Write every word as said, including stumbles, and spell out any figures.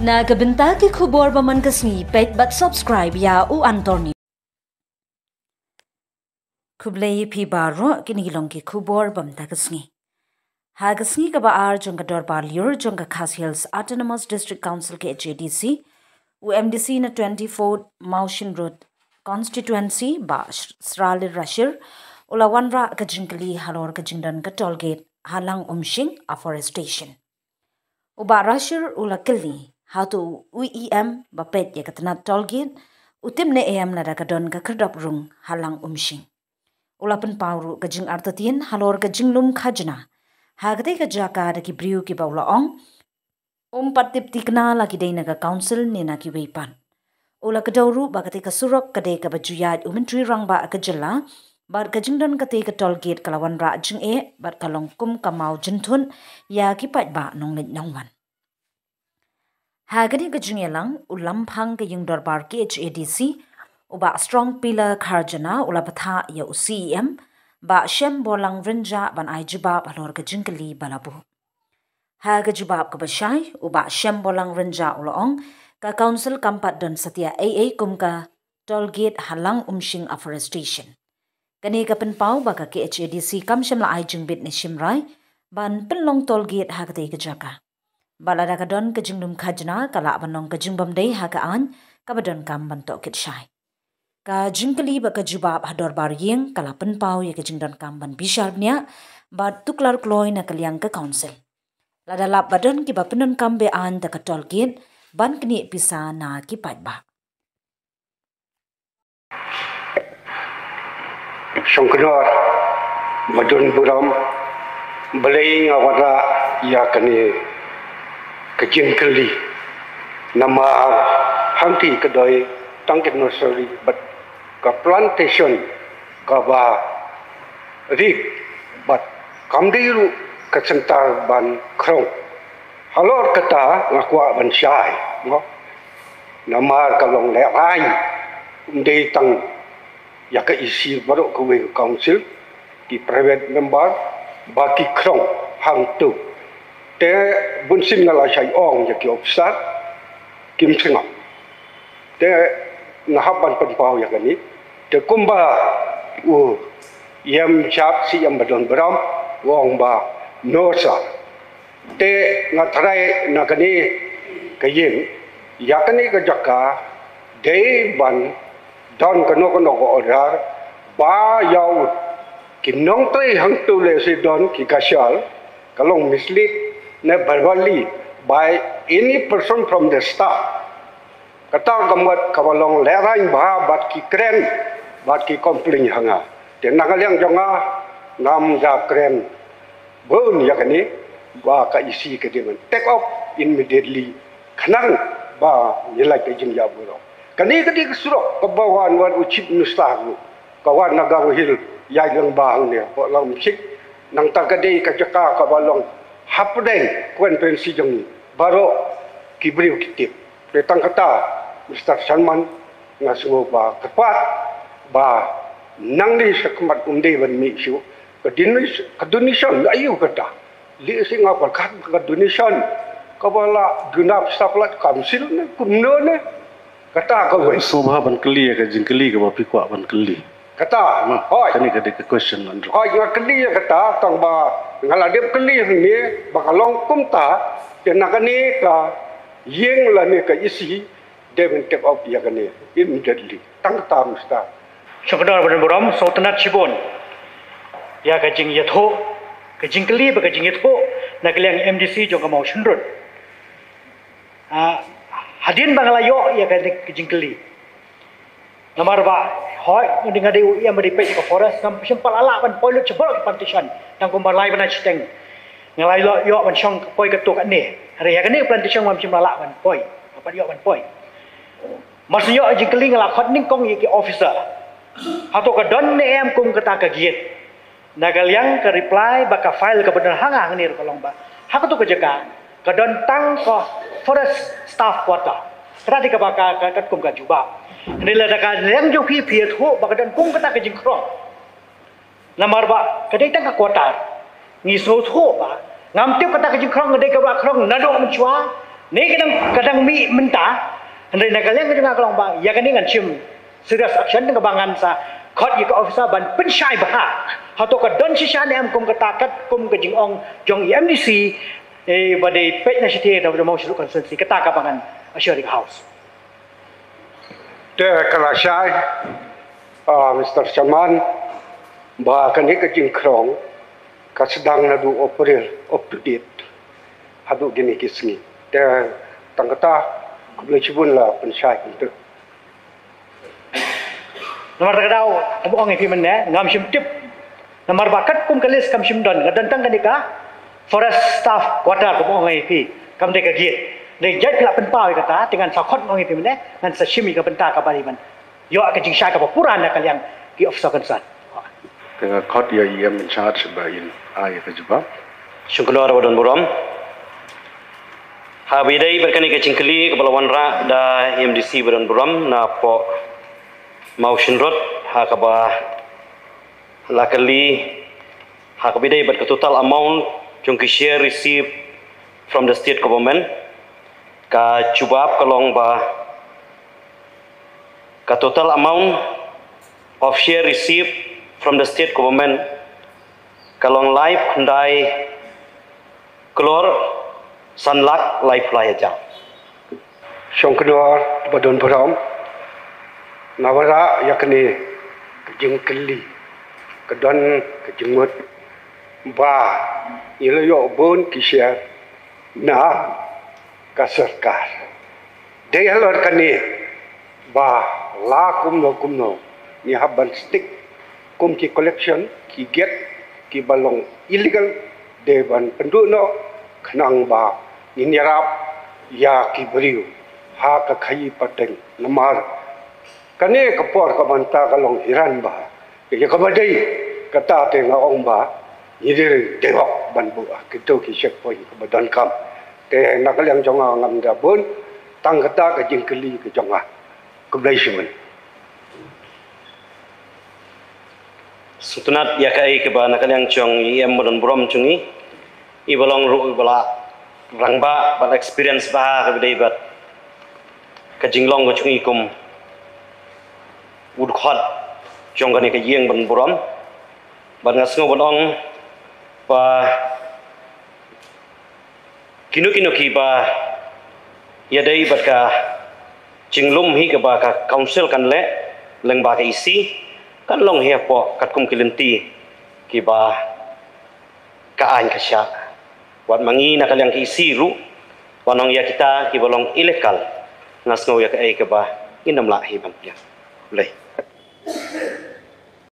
Na ka bynta ki khubor ba man ka sngi, peit bad subscribe ïa u Anthony. Khublei phi baroh, kine ki long ki khubor ba mynta ka sngi. Ha ka sngi kaba ar jong ka dorbar lyiur jong ka Khasi Hills Autonomous District Council, K H A D C, u M D C na twenty-four Mawshynrut constituency, Bah Sralin Rashir, u la wanrah ka jingkylli halor ka jingdon ka toll gate ha Langumshing Afforestation. U Bah Rashir u la kylli hato u E M ba peit ïa ka tnat toll gate u tip ne em lada ka don ka khyrdop rung ha Langumshing. U la pynpaw ruh ka jingartatien halor ka jinglum khajna ha katei ka jaka da ki briew kiba u la ong um pat tip thikna la ki dei na ka council ne na kiwei pat. U la kdew ruh ba katei ka surok ka dei kaba ju ïaid u Myntri Rangbah ka jylla, bad ka jingdon katei ka toll gate ka la wanrah jingeh bad ka long kum ka maw jynthut ïa ki paidbah nongleit nongwan. Ha kane ka jingïalang, u lamphang ka ïing dorbar K H A D C, u Bah Strong Pillar Kharjana, u la bthah ïa u C E M, Bah Shemborlang Rynjah, ban ai jubab halor ka jingkylli ba la buh. Ha ka jubab kaba shai, u Bah Shemborlang Rynjah u la ong, ka council kam pat don satia ei ei kum ka toll gate ha Langumshing Afforestation. Kane ka pynpaw ba ka K H A D C kam shym la ai jingbit ne shim rai ban pynlong toll gate ha katei ka jaka. Bad lada ka don ka jinglum khajna ka lah ban long ka jingbymdei ha ka aiñ kaba donkam ban tohkit shai. Ka jingkylli bad ka jubab ha dorbar ïing ka la pynpaw ïa ka jingdonkam ban bishar bniah bad tuklar kloi na ka liang ka council. Lada lap ba don kiba pyndonkam be-aiñ da ka toll gate ban knieh pisa na ki paidbah. Shongknor, ba don burom, balei nga wanrah ïa kane ka jingkylli. Namar hangtei ka dei tang ka nursery bad ka plantation kaba rit bad kam dei ruh ka center ban khrong. Halor kata nga kwah ban shai, mo. Namar ka long lehraiñ, um dei tang ïa ka E C baroh kawei ka council, ki private member, ba ki khrong hangto. Te bunsien nga la shai ong ïa ki officer, kim sngap. Te nga hap ban pynpaw ïa kane. Te kumba u ïam shap si ïam ba don burom, u ong ba no sir. Te nga tharai na kane ka ïing, ïa kane ka jaka, dei ban don kano kano ka order, ba ïa u ki nongtrei hangto lehse don ki kashal, ka long mislead ne verbally by any person from the staff. Kata ka mut kaba long lehraiñ bha bad ki kren, bad ki complain ha nga. Te na ka liang jong nga, ngam da kren bun ïa kane, ba ka E C ka dei ban take up immediately, khnang ba ngi lait ka jingïaburom. Kane ka dei ka surok kaba wan wat u Chief Minister ruh, ka wan na Garo Hills, ïaid lyngba hangne hapoh Langumshing. Nangta ka dei ka jaka kaba long hapdeng constituency jong ngi, baroh ki briew ki tip. Te tang kata, Mister Chairman, nga sngew ba kyrpad ba nangne shakhmat um dei ban mih shuh ka donation, ka donation, aïu kata. Lehse nga pyrkhat ka donation kaba la duna pisa palat council ne kumno ne. Kata kawei. Sngewbha ban kylli ïa ka jingkylli kaba phi kwah ban kylli. Kata, hooid. Kane ka dei ka question, Andrew. Hooid, nga kylli ïa kata, tang ba nga la dep kylli hangne ba ka long kumta, te na kane ka ïing lane ka E C dei ban take up ïa kane immediately. Tang kata, Mister. Shongknor ba don burom, sngewtynnat shibun ïa ka jingïathuh, ka jingkylli bad ka jingïathuh na ka liang M D C jong ka Mawshynrut. Ah, hadien ba nga la ïoh ïa ka, ka jingkylli. Namar ba, hooid, nga dei, nga dei u E M ba dei peit ïa ka forest, ngam shym pat la lah ban poi lut shabaroh ki plantation. Tang kumba lai bnai shiteng nga la ïoh, ïoh ban shong poi katto katne. Hynrei ïa kane ka plantation ngam shym la lah ban poi. Ngam pat ïoh ban poi. Mar shu ïoh jingkylli nga la khot nyngkong ïa ki officer. Hato ka don ne em kum kata ka gate. Na ka liang ka reply bad ka file kaba don ha nga hangne ruh ka long ba ha kato ka jaka ka don tang ka forest staff quarter. Kata dei kaba ka, ka, katkum ka jubab. Hangne lada ka liang jong phi phi ïathuh ba ka don kum kata ka jingkhrong. Namar ba ka dei tang ka quarter. Ngi sngewthuh ba ngam tip kata ka jingkhrong ka dei kaba khrong naduh mynshuwa Ne ka dang ka dang mih mynta. Hynrei na ka liang ka jong nga ka long ba ïa kane ngan shim serious action, kaba ngan sa khot ïa ka officer ban pynshai bha hato ka don shisha ne em kum kata kat kum ka jingong jong i M D C, eh, ba dei peit na shiti da ba dei mo shiru constituency, kata kaba ngan assure ïa ka house. Te ka la shai, ah, Mister Chairman, ba kane ka jingkhrong ka sdang naduh April up to date haduh kine ki sngi. Te tang kata, khublei shibun la pynshai kumta. Namar kata ka daw, kumba ong ïa phi mynne, ngam shym tip. Namar ba katkum ka list kam shym don, nga don tang kane ka forest staff quarter kumba ong ïa phi, kam dei ka gate. Dei jait phi la pynpaw ïa kata, te ngan sa khot, ong ïa phi mynne, ngan sa shim ïa ka bynta kaba dei ban ïoh ka jingshai kaba pura na ka liang ki officer concern. Te nga khot ïa i em in charge ba in ai ïa ka jubab. Shong kynor ba don burom. Ha ba ïadei bad kane ka jingkylli kaba la wanrah da i M D C ba don burom napoh Mawshynrut, ha kaba la kylli ha kaba ïadei bad ka total amount jong ki share received from the state government. Ka jubab ka long ba ka total amount of share received from the state government ka long laiphew khyndai klur san lak laiphew lai hajar. Shong kynor ba don burom, nga wanrah ïa kane ka jingkylli, ka don ka jingmut ba ngi la ïoh bun ki share na ka sorkar. Dei halor kane ba la kumno kumno ngi hap ban stick kum ki collection, ki gate kiba long illegal, dei ban pynduh noh khnang ba ngin ïarap, ïa ki briew ha ka khaïi pateng. Namar kane ka por ka mynta ka long hiran ba ïa kaba dei kata te nga ong ba ngi dei dei hok ban buh ha kito ki checkpoint kaba donkam. Te na ka liang jong nga ngam da bun, tang kata ka jingkylli ka jong nga. Khublei shibun. Sngewtynnat ïa kaei kaba na ka liang jong i em ba don burom jong ngi, iba long ruh iba la rangbah bad experience bha kaba dei bad ka jinglong ka jong i kum u dkhot jong kane ka ïing ba don burom. Bad nga sngew ban ong ba kino kino kiba ïadei bad ka jinglum hi kaba ka council kan leh lyngba ka E C kan long hi hapoh katkum ki lynti kiba ka aiñ ka shah. Wat ma ngi na ka liang ka E C ruh, wat nong ïa kita kiba long illegal, nga sngew ïa kaei kaba ngin ym lah hi ban pdiang. Khublei.